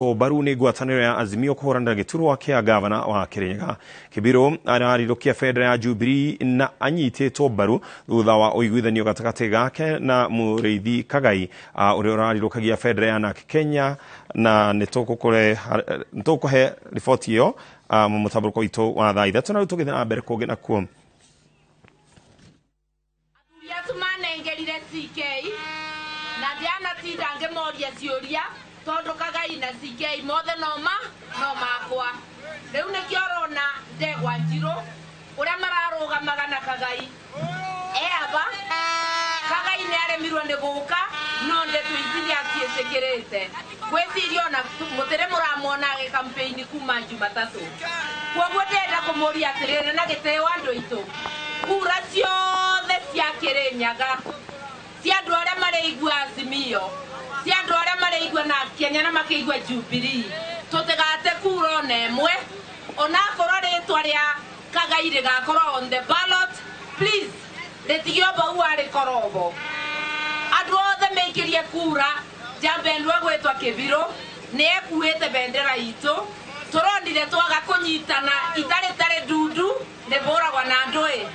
Mbaru nĩ ngwatanĩro ya Azimio kũhũranĩra gĩturwa kĩa gavana wa Kirinyaga. Kibiru ararirũkia bendera ya Jubilee na anyitĩtwo mbaru thutha wa ũiguithanio gatagatĩ gake na Mũrĩithi Kagai ũrĩa ũrarirũkagia bendera ya NARC Kenya, na nĩ tũkũhe riboti ĩyo mũtambũrũko witũ wa thaa 3. Na rĩu tũgĩthiĩ na mbere kũngĩ nakuo. Athuri acu manengerire CK na ndianatinda ngĩmoria ciũria tondũ Kagai na CK mothe no makwa. Rĩu nĩkĩo ũrona ndegwa njirũ ũrĩa mararũgamaga na Kagai eaba Kagai nĩ aremirwo nĩ gũka no ndeto ici nĩ aciĩtĩkĩrĩte gwĩciria ona mũtĩrĩ mũramwona agĩ campaign kuma Jumatatũ. Koguo ndĩrenda kũmũria atĩrĩrĩ na gĩtĩo andũ aitũ, kura ciothe cia Kirinyaga cia andũ arĩa marĩigua Azimio, cia andũ arĩa marĩigua na Kenya na makĩigua Jubilee, tũtigate kura ona ĩmwe, onakorwo rĩtwa rĩa Kagai rĩgakorwo on the ballot, please rĩtigio bau arĩkorwo bo. Andũ othe maikirie kura, njamba ĩno ĩgwĩtwo Kĩbirũ nĩ ekuĩte bendera itũ, tũronire twaga kũnyitana itarĩ tarĩ ndundu nĩ bũragwa na andũ ĩ.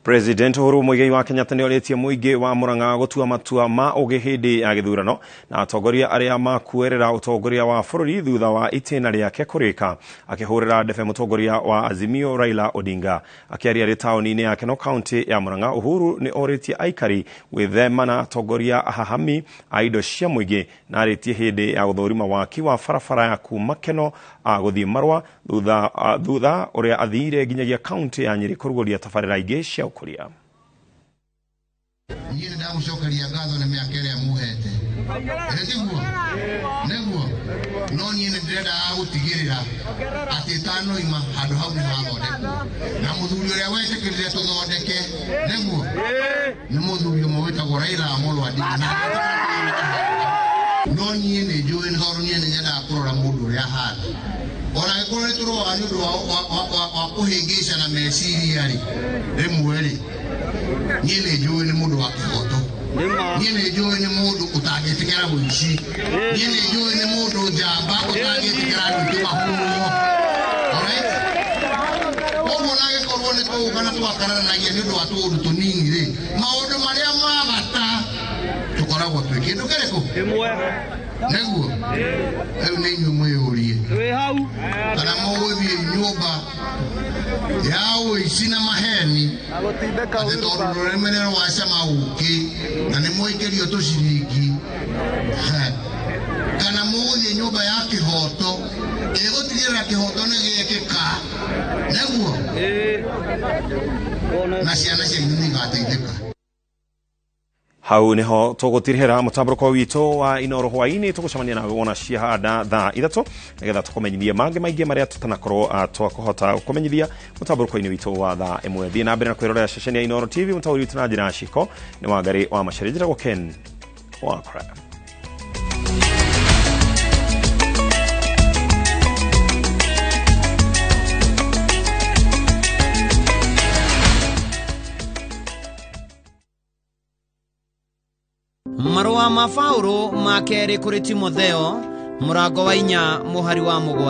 President Uhuru Muigai wa Kenyatta nĩ orĩtie mũingĩ wa Murang'a gũtua matua ma ũgĩ hĩndĩ ya gĩthurano na atongoria arĩa makuerera ũtongoria wa bũrũri thutha wa itĩna rĩake kũrĩka. Akĩhũrĩra ndebe mũtongoria wa Azimio Raila Odinga. Akĩaria arĩ taũni-inĩ ya Keno kaunti ya Murang'a, Uhuru nĩ orĩtie aikari gwĩthema na atongoria ahahami a indo cia mũingĩ na arĩtie hĩndĩ ya gũthũrima waki wa barabara ya kuma Keno gũthiĩ Marũa thutha ũrĩa athire nginyagia kaunti ya Nyĩrĩ kũrugũria tabarĩra ingĩ cia ũkũria. Niĩ nĩ ndamũcokeria ngatho nĩ mĩaka ĩrĩa mũhete. Ĩ tiguo? Nĩguo. No niĩ nĩ ndĩrendaga gũtigĩrĩra atĩ ĩtanoima handũ hau nĩ hathondekwo. Na mũthuri ũrĩa wetĩkĩrire tũthondeke, nĩguo? Nĩ mũthuri ũmwe wĩtagwo Raila Amolo Odinga. No niĩ nĩ njũĩ nĩ tondũ niĩ nĩ nyendaga kũrora mũndũ ũrĩa ahana. Ona angĩkorwo nĩ tũroa nĩ ũndũ wa kũhĩngĩcana meciria rĩ, rĩmwe rĩ, niĩ nĩ njũĩ nĩ mũndũ wa kĩhoto. Niĩ nĩ njũĩ nĩ mũndũ ũtangĩtĩkĩra ũici. Niĩ nĩ njũĩ nĩ mũndũ njamba ũtangĩtĩkĩra andũ aingĩ mahũrwo. Alright? Koguo ona angĩkorwo nĩ tũgũka na tũgakararanagia nĩ ũndũ wa tũũndũ tũnini rĩ, maũndũ marĩa ma bata tũkoragwo twĩ kĩndũ kĩrĩkũ? Nĩguo. Rĩu nĩ inyuĩ mwĩyũrie kana mũgũthiĩ nyũmba ya ũici na maheni atĩ tondũ rũrĩmĩ rwa cama ũkĩ na nĩ mwaikĩrio tũciringi, kana mũgũthiĩ nyũmba ya kĩhoto ĩgũtigĩrĩra kĩhoto nĩ gĩekĩka, nĩguo, na ciana cianyu nĩ igateithĩka. Hau niho tũgũtirihĩra mũtambũrũko witũ wa Inooro hwaĩ-inĩ. Tũgũcemania nawe wona ciahanda thaa 3 nĩgetha tũkũmenyithie mangĩ maingĩ marĩa tũtanakorwo twakũhota kũmenyithia mũtambũrũko-inĩ witũ wa thaa 1. Thiĩ na mbere na kwĩrorera ceceni ya Inooro TV. Mũtaũri witũ na njĩra ya ciko nĩ Wangari wa Macharia. Njĩtagwo Ken Wakra. Marũa ma Paũlũ ma kerĩ kũrĩ Timotheo, mũrango wa 4 mũhari wa 7.